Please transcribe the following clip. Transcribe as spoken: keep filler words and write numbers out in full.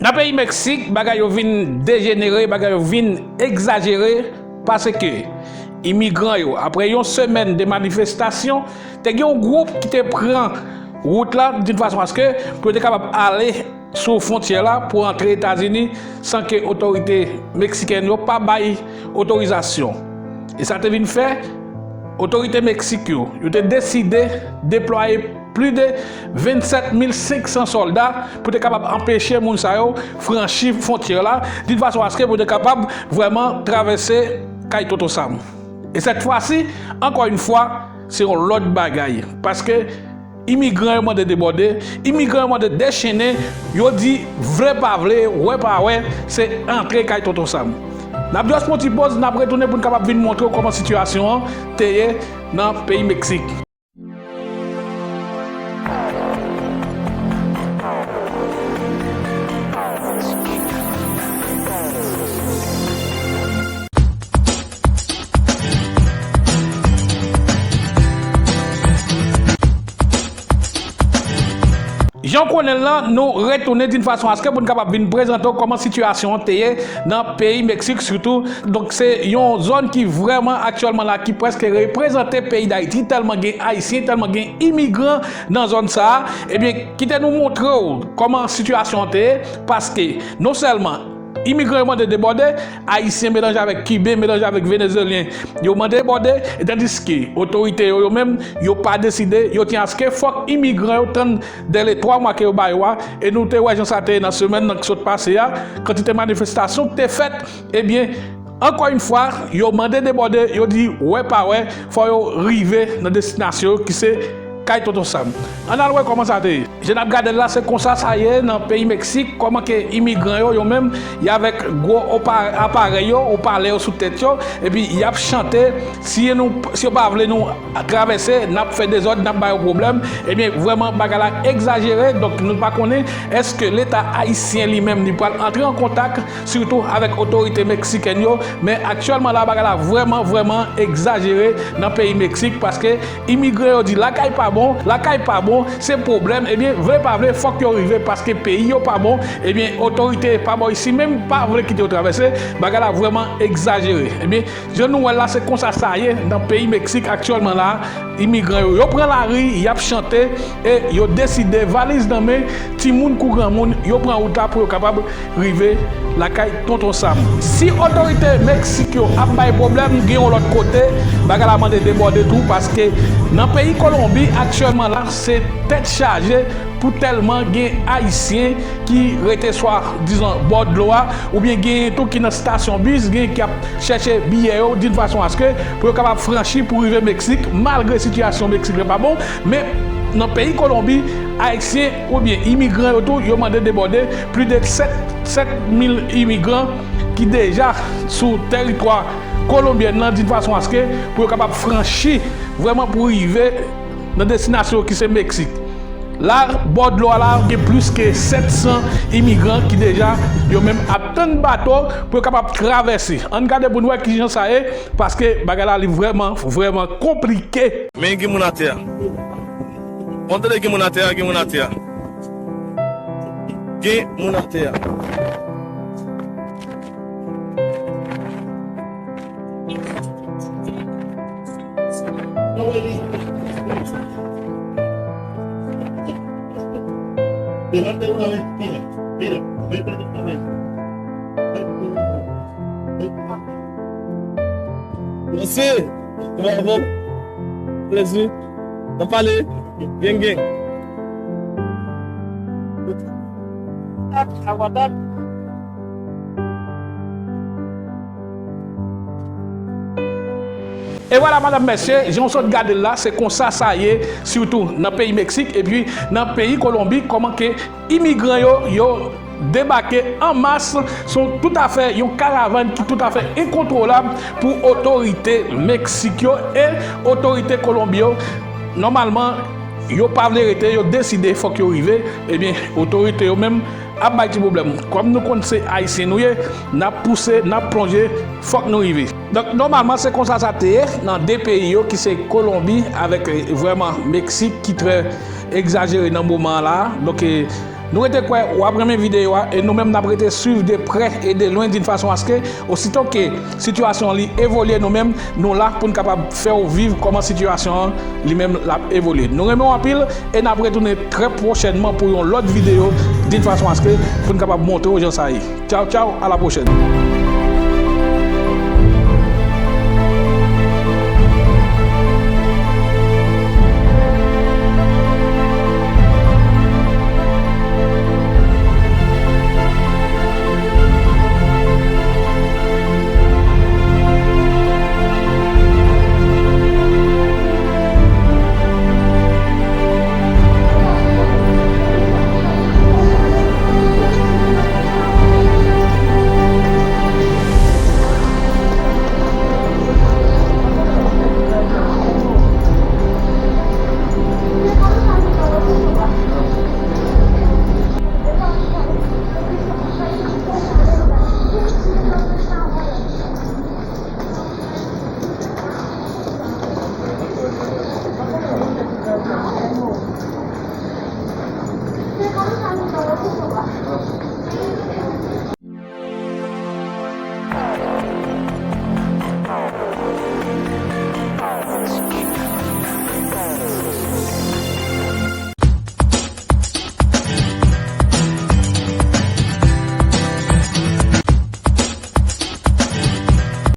Nan peyi Meksik, bagay yo vin dejenere, bagay yo vin egzajere, paske imigran yo, apre yon semèn de manifestasyon, te gen yon gwoup ki te pran wout la d'une façon à ce que pou yo te kapab ale sou fwontyè la pou antre Etazini san ke otorite meksikèn yo pa bay otorizasyon. E sa te vin fè otorite Meksik yo, yo te deside deplwaye plis de vennsèt mil senk san sòlda pou te kapab anpeche moun sa yo franchi fwontyè la d'une façon à ce que pou te kapab vrèman travèse kay Tonton Sam. E cette fois-ci, encore une fois, se yon lòt bagay. Paske imigran yo mande debòde, imigran yo mande dechennen, yo di vle pa vle, wè pa wè, se antre kay Tonton Sam. N ap just pran ti poz, n ap retounen pou n kapab vin montre w kòman sitiyasyon an te ye nan peyi Meksik. Jan w konnen l lan, nou retounen d'une façon à ce que pou n kapab vin prezante w kòman sitiyasyon an te ye nan peyi Meksik, sitou. Donk, se yon zòn ki vrèman aktyèlman la, ki prèske reprezante peyi Dayiti, tèlman gen Ayisyen, tèlman gen imigran nan zòn sa a. Ebyen, kite nou montre w kòman sitiyasyon an te ye, paske non sèlman imigran yo mande debòde, Ayisyen melanje avèk Kiben, melanje avèk Venezyelyen, yo mande debòde, e tandiske otorite yo, yo menm, yo pa deside, yo tyen aske fòk imigran yo tann dèle twa mwa ke yo ba yo a, e nou te wè jan sa te ye nan semèn nan ki sot pase a, kantite manifestasyon ki te fèt, ebyen, ankò yon fwa, yo mande debòde, yo di wè pa wè, fò yo rive nan destinasyon yo ki se kay Tonton Sam. Ann al wè kòman sa te ye. Jan n ap gade l la, se konsa sa ye nan peyi Meksik, kòman ke imigran yo, yo menm, y avèk gwo opa-, aparèy yo, opalè yo sou tèt yo, epi y ap chante, si nou, si yo pa vle nou travèse, n ap fè dezòd, n ap ba yo pwoblèm. Ebyen, vrèman, bagay la egzajere, donk nou pa konnen èske Leta ayisyen li menm li pral antre an kontak, sitou avèk otorite meksikèn yo, men aktyèlman la, bagay la vrèman, vrèman egzajere nan peyi Meksik, paske imigran yo di lakay pa bon, lakay pa bon, se pwoblèm, ebyen, vle pa vle, fòk yo rive, paske peyi yo pa bon, ebyen, otorite pa bò isi menm pa vle kite yo travèse, bagay la vrèman egzajere. Ebyen, jan nou wè l la, se konsa sa ye nan peyi Meksik aktyèlman la. Imigran yo, yo pran lari, y ap chante e yo deside, valiz nan men, timoun kou granmoun, yo pran wout la pou yo kapab rive lakay Tonton Sam. Si otorite Meksik yo ap bay pwoblèm, gen yon lòt kote, bagay la mande debòde tou, paske nan peyi Kolonbi aktyèlman la, se tèt chaje pou tèlman gen Ayisyen ki rete swa, dizon, bò dlo a, oubyen gen tou ki nan stasyon bis, gen ki ap chèche biyè yo d'une façon à ce que pou yo kapab franchi pou rive Meksik, malgre sitiyasyon Meksik la pa bon, men nan peyi Kolonbi, Ayisyen oubyen imigran yo tou, yo mande debòde plis de sèt, sèt mil imigran ki deja sou tèritwa kolonbyèn nan d'une façon à ce que pou yo kapab franchi vrèman pou rive nan destinasyon ki se Meksik. La, bò dlo a la, gen plis ke sèt san imigran ki deja, yo menm, ap tann bato pou yo kapab travèse. Ann gade pou n wè kijan sa ye, paske bagay la, li vrèman, vrèman konplike. Men gen moun atè a. Bon, tande, gen moun atè a, gen moun atè a. Gen moun atè a. Mèsi. Bravo. Plezi. N ap pale. Gang, gang. E vwala, madanm, mesye, jan w sot gade l la, se konsa sa ye, sitou nan peyi Meksik, epi nan peyi Kolonbi, kòman ke imigran yo, yo debake an mas, se toutafè yon karavàn ki toutafè enkontwolab pou otorite Meksik yo e otorite Kolonbi yo. Nòmalman, yo pa vle rete, yo deside fòk yo rive. Ebyen, otorite yo menm ap bay ti pwoblèm. Kòm nou konn se Ayisyen nou ye, n ap pouse, n ap plonje, fòk nou rive. Donk, nòmalman, se konsa sa te ye nan de peyi yo ki se Kolonbi avèk, eh, vrèman Meksik ki trè egzajere nan moman an la. Donk, eh, Nou rete kwè w ap renmen videyo a e nou menm n ap rete swiv de prè e de lwen d'une façon à ce que osito ke sitiyasyon an li evolye, nou menm nou la pou n kapab fè w viv kòman sitiyasyon an li menm l ap evolye. Nou renmen w anpil e n ap retounen trè pwochènman pou yon lòt videyo d'une façon à ce que pou n kapab montre w jan sa ye. Tchaw tchaw, à la prochaine.